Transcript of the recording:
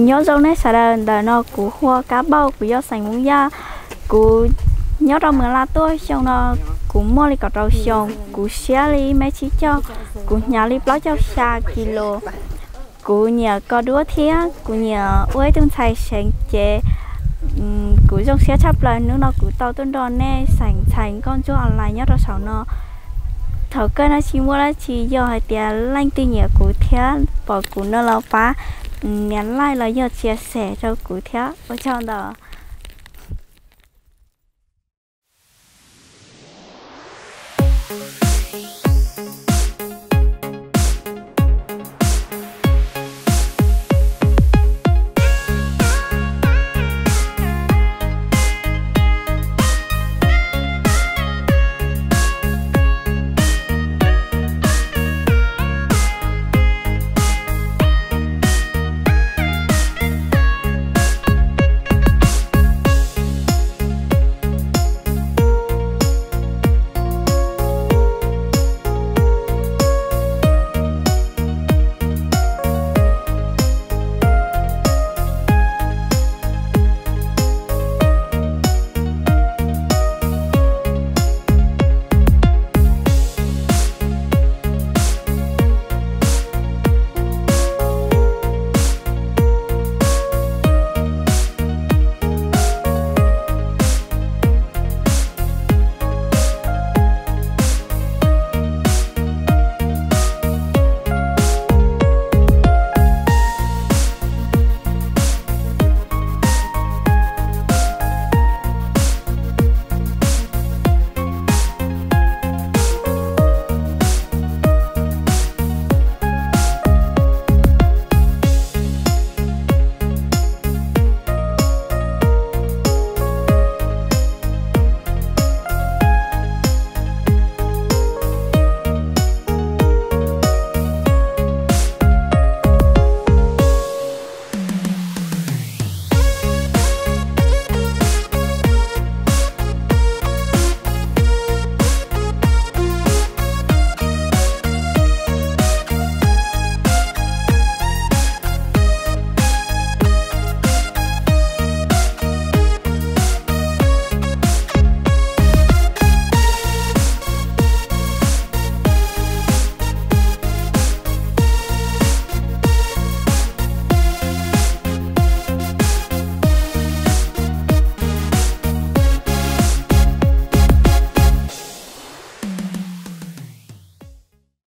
Nyob zoo nej sawv daws, ntawm no kuv hu ua Kab Npauj, kuv yog xeem Hmoob Yaj. Kuv nyob rau Moos Laj tuaj xyoo no kuv muaj li kaum rau xyoo, kuv siab li ib mev tsib caug, kuv hnyav li plaub caug xya kis lus. Kuv nyiam kos duab thiab kuv nyiam ua ib tug ntxhais seev ces kuv zoo siab tshaj plaws hnub no kuv tau tuaj nrog nej xeem ntxhais nkauj ntsuag online nyob rau saum no. Thaum kawg no tsis muaj dab tsi, yog hais tias leej twg nyiam kuv thiab pom kuv no los pab nias like los yog share rau kuv thiab, ua tsaug ntau.